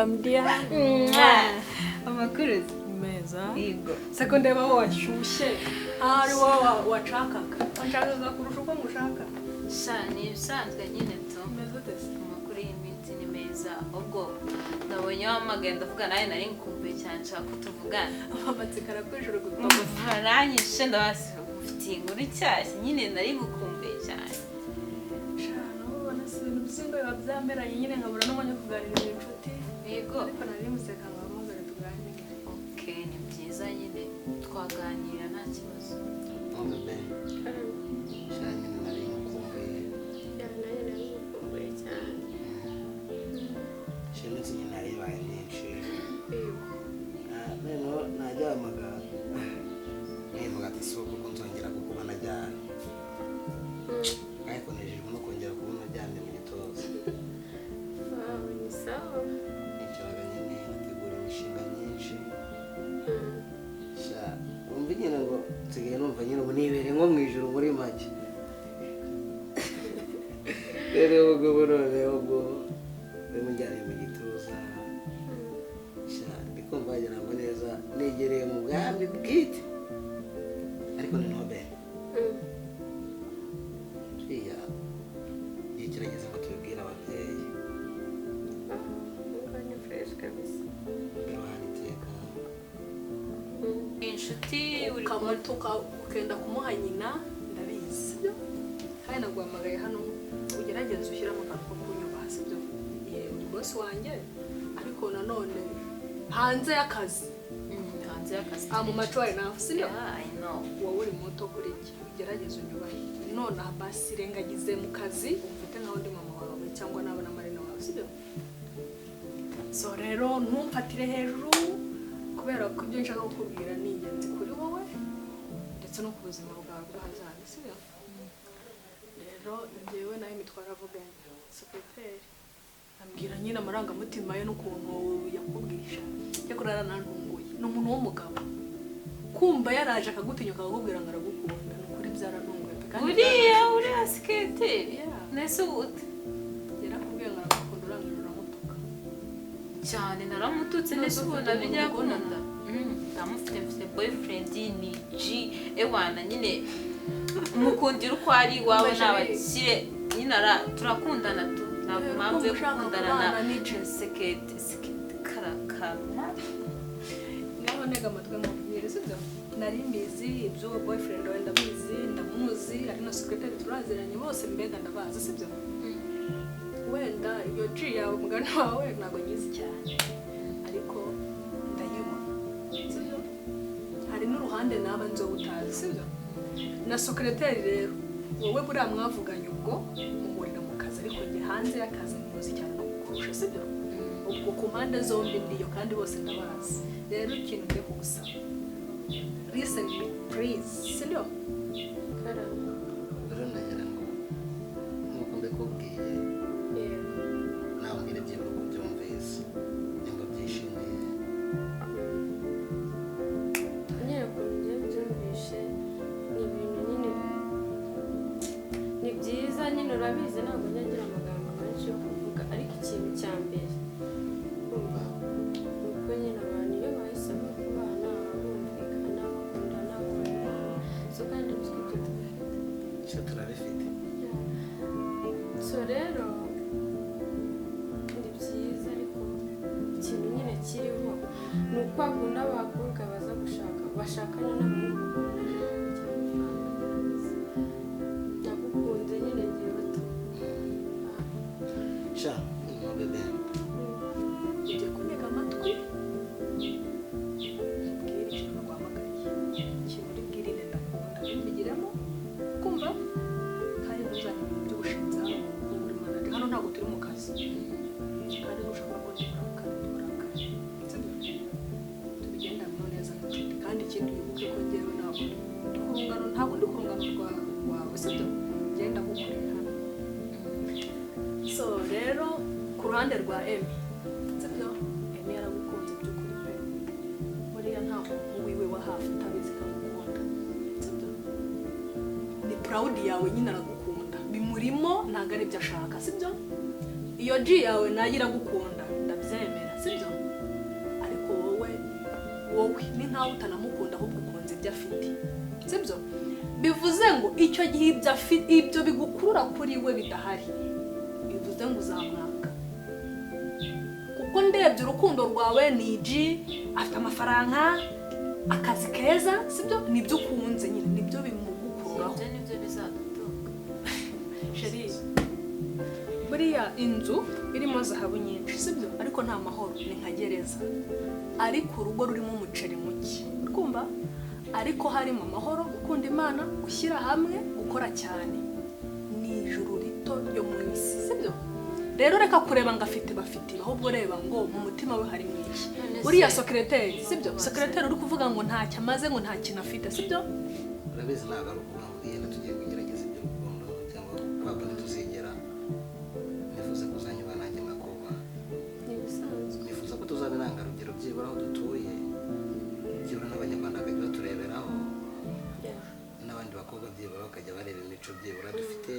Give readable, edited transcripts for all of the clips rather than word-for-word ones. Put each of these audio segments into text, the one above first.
Welcome, dear. Amakuru? Meza. Yego. Seko ndeba wowe washyushye, ahari wowe washakaga, wanshakaga kurusha uko ngushaka. Sha, ni ibisanzwe nyine tu. Meze ute se? Amakuru y'iminsi ni meza. Ubwo nabonye wahamagaye, ndavuga nawe nari nkumbuye cyane, nshaka ko tuvugana. Amatsiko arakwijoro gutuma. Aranyishe, ndabasi mufitiye inkuru nshyashya nyine, nari ngukumbuye cyane. Shana, ubona si ibintu by'ingo biba byameranye nyine, nkabura n'umwanya wo kuganiriza inshuti. Yego. Ariko nari museka ngo hamagare tuganire. Okay, ni byiza nyine, twaganira nta kibazo. Nkumva be, sha, nyine nari nkumbuye. Nanjye nari ngukumbuye cyane. Sha, iminsi nyine nari ibaye myinshi. Yego. Ah, noneho najyamaga nkivuga ati si uko nzongera kukubona ryari, ariko nejejwe no kongera kubona uryamye mu gituza. Wow, ni sawa. Nicaraga nyine nategura imishinga myinshi. Sha, wumva nyine ngo nsigaye numva nyine ubu nibereye nko mu ijuru muri make. Rero ubwo ubu noneho ubwo urimo unjyanye mu gituza, sha, ndi kumva wagira ngo neza negereye mu bwami bwite. Ariko noneho be, uriya igihe kirageze ngo tubibwire ababyeyi. Ngo ni fresh kabisa. Iruhande iteka. Inshuti uri Ukamutuka, ukenda kumuha nyina, ndabizi, sibyo? Kandi naguhamagaye hano ugerageze ushyiramo akantu ko kunyubaha, sibyo? Yewe, uri boss wanjye, ariko nanone hanze y'akazi. Hanze y'akazi. Ah, mu maco wawe nawe, sibyo? Yeah, I know. Wowe uri muto kuri njye, ugerageze unyubahe. Nonaha basi irengagize mu kazi, umfate nkaho ndi mama wawe cyangwa naba na marina wawe, sibyo? So rero ntumfatire hejuru, kubera ko ibyo nshaka kukubwira ni ingenzi kuri wowe ndetse no ku buzima bwawe bw'ahazaza, sibyo? Rero njyewe nawe twaravuganye, secretary ambwira nyine amarangamutima ye n'ukuntu yakubwisha. Cyakora yaranantunguye, ni umuntu w'umugabo kumva yaraje akagutinyuka akakubwira ngo aragukunda. Ni ukuri byarantunguye pe, kandi Uriya secretary? Yeah. Nese ubu Yarakubwiye ngo aragukunda, urangije uramutuka. Cyane, naramututse. None Ndetse se ubu ufite nabijya umuntu mukundana? kunda. Ndamufite, mfite boyfriend, ni G ewana nyine, mukundira uko ari iwawe. Umva, Ni abakire nyine, turakundana tu, ntabwo Eh, impamvu yo kumva ushaka gukundana na kubana ni G. Sekete sekete karakara. Ngaho ntega amatwi nkubwire, sibyo? Nari mbizi iby'uwo boyfriend wawe, ndabizi, ndamuzi, ari na secretary turaziranye bose, mbega ndabazi, sibyo? Wenda iyo G yawe, umugani wawe, ntabwo nyizi cyane, ariko ndayibona, sibyo? Hari n'uruhande naba nzo utazi, sibyo? Na secretary rero, wowe buriya mwavuganye ubwo muhurira mu kazi, ariko njye hanze y'akazi muzi cyane no kukurusha, sibyo? Ubwo ku mpande zombi ndiyo, kandi bose ndabazi. Rero ikintu ngiye kugusaba, listen me please, sibyo? Karame. Rero ndagira ngo nk'uko mbikubwiye, Yego. nawe umbwire byibura uko ubyumvise, nimba byishimiye. Nyine ukuntu ngiye mbyumvishe, ni ibintu nyine ni byiza nyine. Urabizi ntabwo njya ngira amagambo menshi yo kuvuga, ariko ikintu cya mbere kumva ni uko nyine abantu iyo bahisemo kubana baba bumvikana, bakundana, bakundana. So kandi uzi ko ibyo tubifite. Icyo turabifite. So rero ni byiza, ariko ikintu nyine kiriho ni uko akunda abakobwa baza gushaka, bashakana n'abahungu bakundana cyangwa amafaranga. Nagukunze nyine ngewe tu. Sha, bébé. Ugiye kuntega amatwi ubwire ikintu naguhamagariye, ikintu uri bwirinde, ndakunda ntubigiremo kumva, kandi ntuzane ibintu by'ubushinzi hano muri manager. Hano ntabwo turi mu kazi, kandi nushaka ko ndi burakare, ndi burakare, sibyo? Tubigendanemo neza nk'inshuti. Kandi ikindi, wibuke ko njyewe ntabwo ndi ku rungano, ntabwo ndi ku rungano rwawe, sibyo? Ngenda ngukorera hano. So rero ku ruhande rwa Emi, sibyo? Emi yaragukunze by'ukuri pe. Buriya nta muntu wiwe wa hafi utabizi ko agukunda, sibyo? Ni proud yawe nyine, aragukunda bimurimo, ntabwo ari ibyo ashaka, sibyo? Iyo G yawe nayo iragukunda, ndabyemera, sibyo? Wowe ni nkaho utanamukunda, ahubwo ukunze ibyo afite, sibyo? Bivuze ngo icyo gihe ibyo afite, ibyo bigukurura kuri we bidahari, bivuze ngo uzamwanga. Kuko ndebye urukundo rwawe ni G, afite amafaranga, akazi keza, sibyo? Nibyo ukunze nyine, nibyo bimugukururaho. Ibyo nibyo bizadutunga. Chérie, buriya inzu irimo zahabu nyinshi, sibyo, ariko nta mahoro, ni nka gereza. Ariko urugo rurimo umuceri muke, urumva, ariko harimo amahoro, gukunda Imana, gushyira hamwe, gukora cyane, ni ijuru rito ryo mu isi, sibyo? Rero reka kureba ngo afite bafite, ahubwo reba ngo mu mutima we harimo iki. None se- Uriya secretary, sibyo? Secretary uri kuvuga ngo ntacyo amaze, ngo nta kintu afite, sibyo? Urabizi, ntabwo ari ukuvuga ngo yenda tugiye kugerageza iby'urukundo cyangwa kwa kundi tuzigera. Nifuza kuzanyuba nanjye nkakubaha. Ni ibisanzwe. Nifuza ko tuzaba intangarugero byibura aho dutuye, byibura n'Abanyarwanda bakajya batureberaho, n'abandi bakobwa byibura bakajya bareba imico byibura dufite,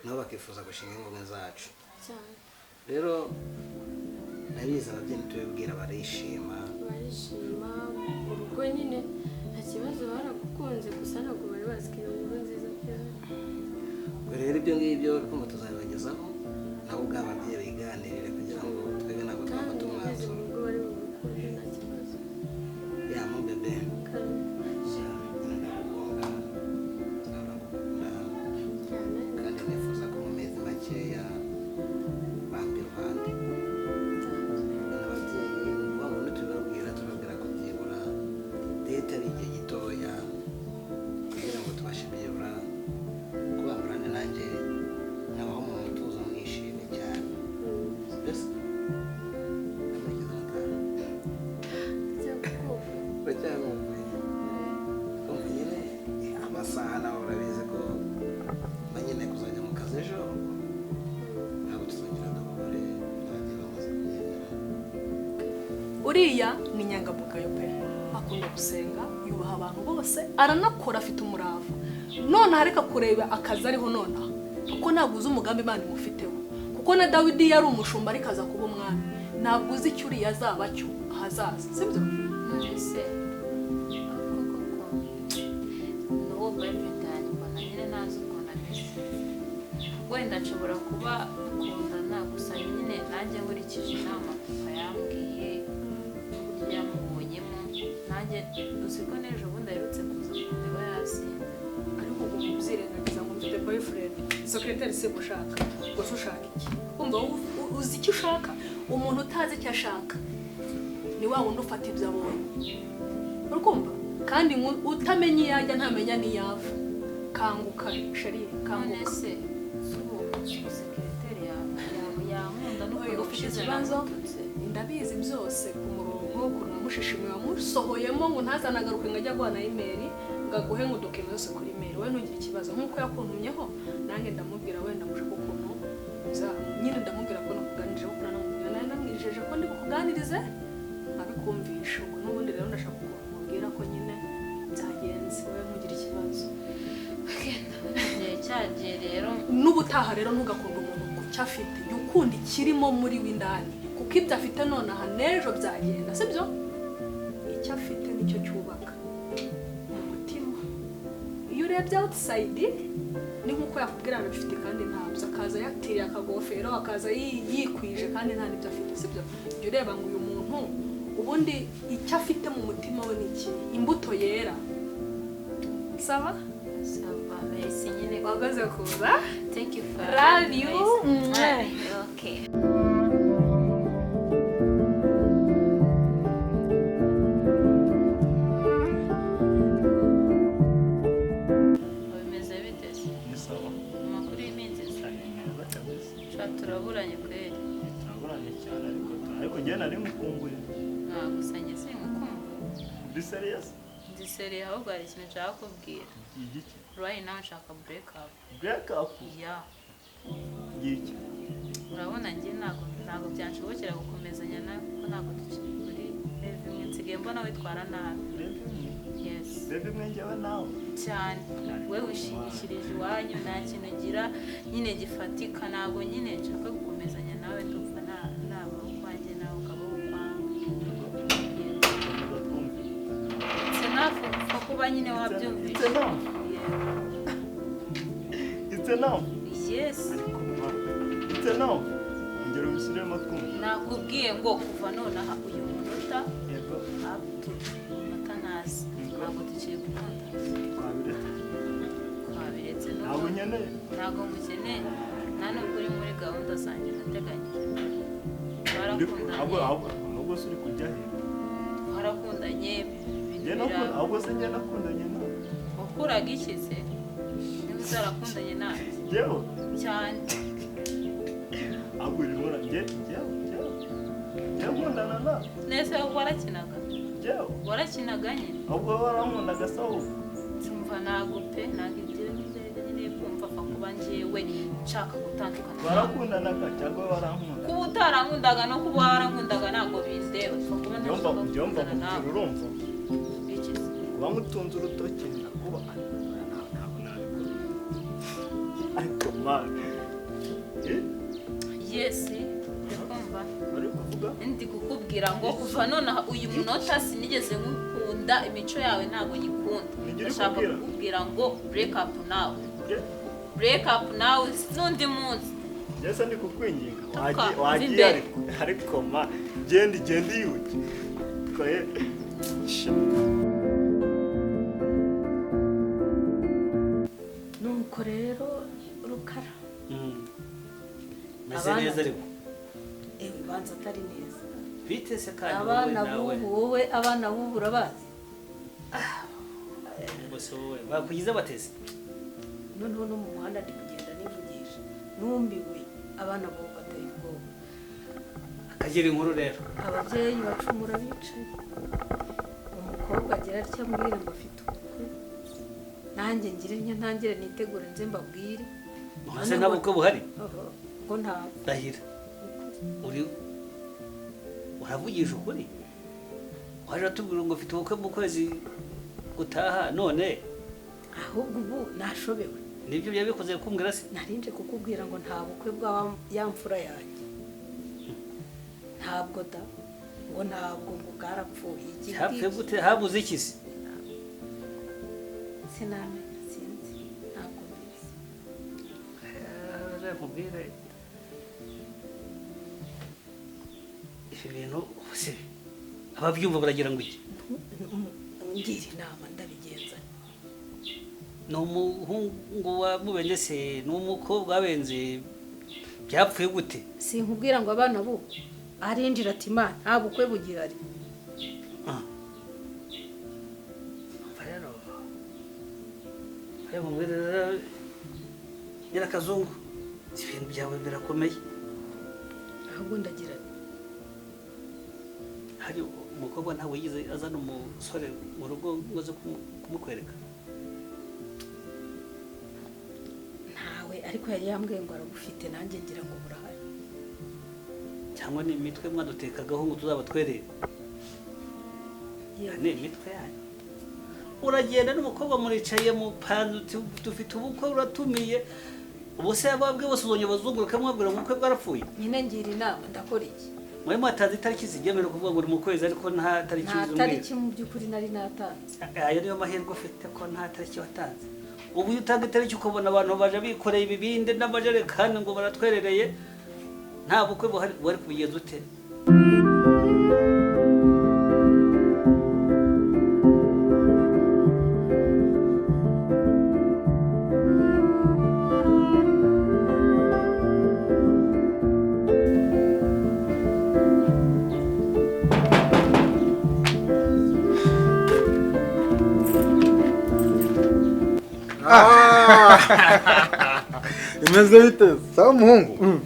nabo bakifuza gushinga ingo zacu. Cyane. Rero ndabizi, ababyeyi tubibwira barishima. Barishima urugo nyine, nta kibazo, baragukunze, gusa ntabwo bari bazi ko iyo nkuru nziza cyane. Ubwo rero ibyo ngibyo kumva tuzabibagezaho, nabo ubwabo ababyeyi biganirire, kugira ngo twebwe ntabwo Kandi twafata ndabizi umwanzuro. mu rugo bari bugukunde, nta kibazo. Ya mon bébé. Kandi Ndagukunda, ndagukunda. Cyane. Kandi nifuza ko mu mezi makeya bamba iruhande n'ababyeyi. Ni ukuvuga ngo nitubibabwira, tubabwira ko byibura date ari igihe gitoya, kugira ngo tubashe byibura kubamba iruhande, nanjye nkabaho mu mutuzo mwishimye cyane. Mbese amerekeza amataha. Ndacyakumva. Uracyamwumvuye? Kumva nyine amasaha, nawe urabizi ko mba nkeneye kuzajya mu kazi ejo. Ntabwo tuzongera duhure n'ababyeyi bamaze kubyemera. Uriya ni inyangamugayo pe, akunda gusenga, yubaha abantu bose, aranakora, afite umurava. Nonaha reka kureba akazi ariho nonaha, kuko ntabwo uzi umugambi Imana imufiteho. Kuko na Dawidi yari umushumba ariko aza kuba umwami. Ntabwo uzi icyo uriya azaba cyo ahazaza, sibyo? None se ariko koko n'uwo boyfriend yanjye mbona nyine ntazi ukuntu ameze. Wenda nshobora kuba dukundana, gusa nyine nanjye nkurikije inama papa yambwiye n'uburyo yamubonyemo, nanjye uzi ko n'ejo bundi aherutse kuza kundeba yasinze. Ariko ubu ubyirengagiza ngo mfite boyfriend, secretary, se gushaka gusa ushaka iki? Umva, wowe uzi icyo ushaka? Umuntu utazi icyo ashaka ni wa wundi ufata ibyo abonye, urikumva? Kandi utamenya iyo ajya ntamenya n'iyo ava. Kanguka chérie, None kanguka. se si ubu secretary yankunda Oya, n'ukuntu ufite ushize ikibazo? namututse? Ndabizi byose ku murongo, ukuntu wamushishimuye, wamusohoyemo ngo ntazanagaruke, ngo ajye aguha na email, ngo aguhe ngo document yose kuri email. Wowe ntugire ikibazo, nk'uko yakuntumyeho nanjye ndamubwira, wenda mushaka ukuntu nyine ndamubwira ko nakuganirije, kuko nanamubwira nawe namwijeje ko ndi bukuganirize abikumvisha. Ubwo n'ubundi rero ndashaka ukuntu mubwira ko nyine byagenze. Wowe ntugire ikibazo. Ndabona igihe cyagiye rero. N'ubutaha rero ntugakunde umuntu ku cyo afite, jya ukunda ikirimo muri we indani, kuko ibyo afite nonaha n'ejo byagenda, sibyo? Icyo afite nicyo cyubaka mu mutima. Iyo urebye outside ni nk'uko yakubwira arabifite kandi ntabyo, akaza yatiriye akagofero, akaza yikwije kandi nta n'ibyo afite, sibyo? Jya ureba ngo uyu muntu ubundi icyo afite mu mutima we ni iki, imbuto yera. Ça va? Ça va, merci nyine. Wakoze kuza. Thank you for Love you. advice. Okay. Bimeze bite se? Ni sawa. Amakuru y'iminsi se? Cyane, neza kabisa. Sha, turaburanye kweri. Turaburanye cyane, ariko njyewe nari ngukumbuye. Gusa njye singukumbuye. Uri serious? Ndi serious, ahubwo hari ikintu nshaka kubwira. Igiki? Right now nshaka break up. Break up? Yeah. Ngiki? Urabona njye ntabwo byanshobokera gukomezanya nawe, kuko ntabwo tukiri kuri level imwe. Nsigaye mbona witwara nabi. Level imwe? Yes. Level imwe njyewe nawe? Cyane. We wishingikirije iwanyu, nta kintu ugira nyine gifatika. Ntabwo nyine nshaka gukomezanya nawe, ndumva nabaho ukwanjye nawe ukabaho ukwawe. Komeza twumve. Kuba nyine wabyumvise. It's enough. It's enough. Yes. Ariko ma, it's enough. Ongera ubisubiremo twumve. Nakubwiye ngo kuva nonaha uyu munota, Yego. up to munota ntazi, ntabwo tukiri gukundana. Twabiretse. Twabiretse. Ntabwo N'ubundi nkeneye. Ntabwo ngukeneye, nta nubwo uri muri gahunda zanjye nateganyije. Ahubwo Twarakundanye. Ahubwo se uri kujya he? Twarakundanye ibintu Njye ahubwo se njye nakundanye nawe? Wakuraga iki se niba utarakundanye nawe? Njyewe? Cyane. Ahubwo urimo njyewe nkundana nawe? Nese warakinaga? Njyewe? Warakinaga nyine. Ahubwo wowe warankundaga se ahubwo? Tumva, ntabwo pe, ntabwo ibyo ngibyo aribyo nkeneye kumva. Apfa kuba njyewe nshaka gutandukana nawe. Twarakundanaga cyangwa wowe warankunda? Kuba utarankundaga no kuba warankundaga ntabwo bindeba. Apfa kuba Njyewe ntashaka njyewe mva gukundana nawe. nkubwira, urumva? Iki se? Kuba nkutunze urutoki ndakuba, ntabwo nabikora, ariko man, Yes, uri kumva? Uri kuvuga? Ndi kukubwira ngo kuva nonaha uyu munota sinigeze nkukunda, imico yawe ntabwo nyikunda. Nijye uri Ndashaka kubwira? kukubwira ngo break up nawe. Njye Break up nawe n'undi munsi. Njye se ndi kukwinginga? Toka, Wagiye mva imbere. Ariko ma, genda, genda iyuke twaye sha. Nuko rero Rukara, Meze Abana- neza ariko. Ewe, banza atari neza. Bite se kandi wowe? Abana Nawe b'ubu, wowe abana b'ubu urabazi? Bose wowe bakugize bateze. Noneho no mu muhanda ndi kugenda nivugisha, numbiwe, abana b'ubu bateye ubwoba. Akagira inkuru rero. Ababyeyi bacumura bicaye. Umukobwa agira atya ambwira ngo afite ubukwe, nanjye ngire ntya ntangire nitegure nze mbabwire. Ese nta bukwe buhari? Ngo ntabwo. Ndahira, uri uravugisha ukuri? Waje atubwira ngo ufite ubukwe mu kwezi gutaha, none Ahubwo ubu nashobewe. Nibyo byabikoze kumbwira se? Narinje kukubwira ngo nta bukwe bwa ya mfura yanjye, ntabwo da, ngo ntabwo, ngo bwarapfuye iki? Hapfuye gute? Habuze iki se? Sinamenya, sinzi, ntabwo mbizi. Nkubwire, ibi bintu se ababyumva baragira ngo iki? Ngira inama, ndabigenza? Ni umuhungu wa Mubenge se? Ni umukobwa wabenze? Byapfuye gute? Sinkubwira ngo abana bo arinjira ati: "Imana, nta bukwe bugihari." Umva rero, rero nkubwire rero, Nyirakazungu, ibintu byawe birakomeye. Ahubwo ndagira nti, Hari umukobwa ntabwo yigeze azana umusore mu rugo ngo aze kumukwereka? Ntawe, ariko yari yambwiye ngo aragufite, nanjye ngira ngo burahari. Cyangwa ni imitwe mwadutekagaho ngo tuzaba twerere? Yewe. Ni imitwe yanyu. Uragenda n'umukobwa muricaye mu panzu, uti dufite ubukwe, uratumiye. Ubu se ababwe bose uzongera bazunguruka mwabwira ngo ubukwe bwarapfuye? Nyine ngira inama, ndakora iki? Mwe mwatanze itariki zigemewe kuvuga ngo ni mu kwezi, ariko nta tariki Nta z'umweru. tariki mu by'ukuri nari natanze. Ayo niyo mahirwe ufite ko nta tariki watanze. Ubu iyo utanga itariki ukabona abantu baje bikoreye ibibindi n'amajerekani ngo baratwerereye, nta bukwe buhari, wari kubigenza ute? Imeze bite? Sawa muhungu.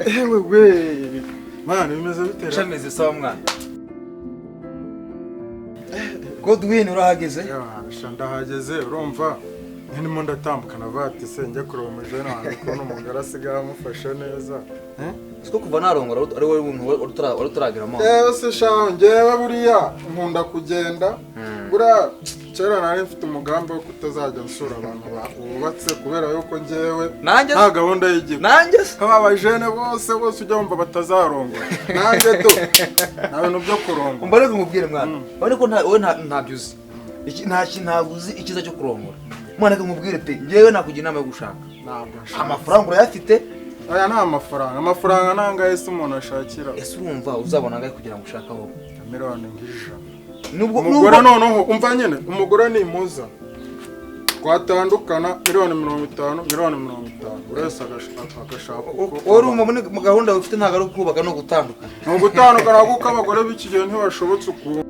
Ewe we, man, bimeze bite ra? Shameze sawa mwana. Godwin, urahageze? Sha, ndahageze. Urumva ndimo ndatambuka na vati se njya kureba umujene wanjye ukuntu umugore asigaye amufashe neza. Eh? Siko kuva narongora ari wowe muntu wari utarageramo. Yewe se sha, njyewe buriya nkunda kugenda buriya. Kera nari mfite umugambi wo kutazajya nsura abantu bubatse, kubera yuko njyewe Nanjye nta gahunda y'igihugu. Nanjye se. Aba bajene bose bose ujya wumva batazarongora, nanjye do nta bintu byo kurongora. Umva, reka nkubwire mwana, urabona ko wowe ntabyo uzi. Nta kintu, ntabwo uzi icyiza cyo kurongora mwana. Reka nkubwire pe, njyewe nakugira inama yo gushaka. Ntabwo nshaka. Amafaranga urayafite. Aya ni amafaranga, amafaranga nangahe se umuntu ashakira? Ese urumva uzabona angahe kugira ngo ushake aho? Miliyoni nk'ijana. Nubwo Umugore nubwo noneho umva nyine, umugore nimuza twatandukana, miliyoni 50, miliyoni 50, buri wese agashaka uko. Wowe urumva muri mu gahunda ufite ntabwo ari ukubaka no gutandukana. Ni ugutandukana, kuko abagore b'iki gihe ntibashobotse ukuntu.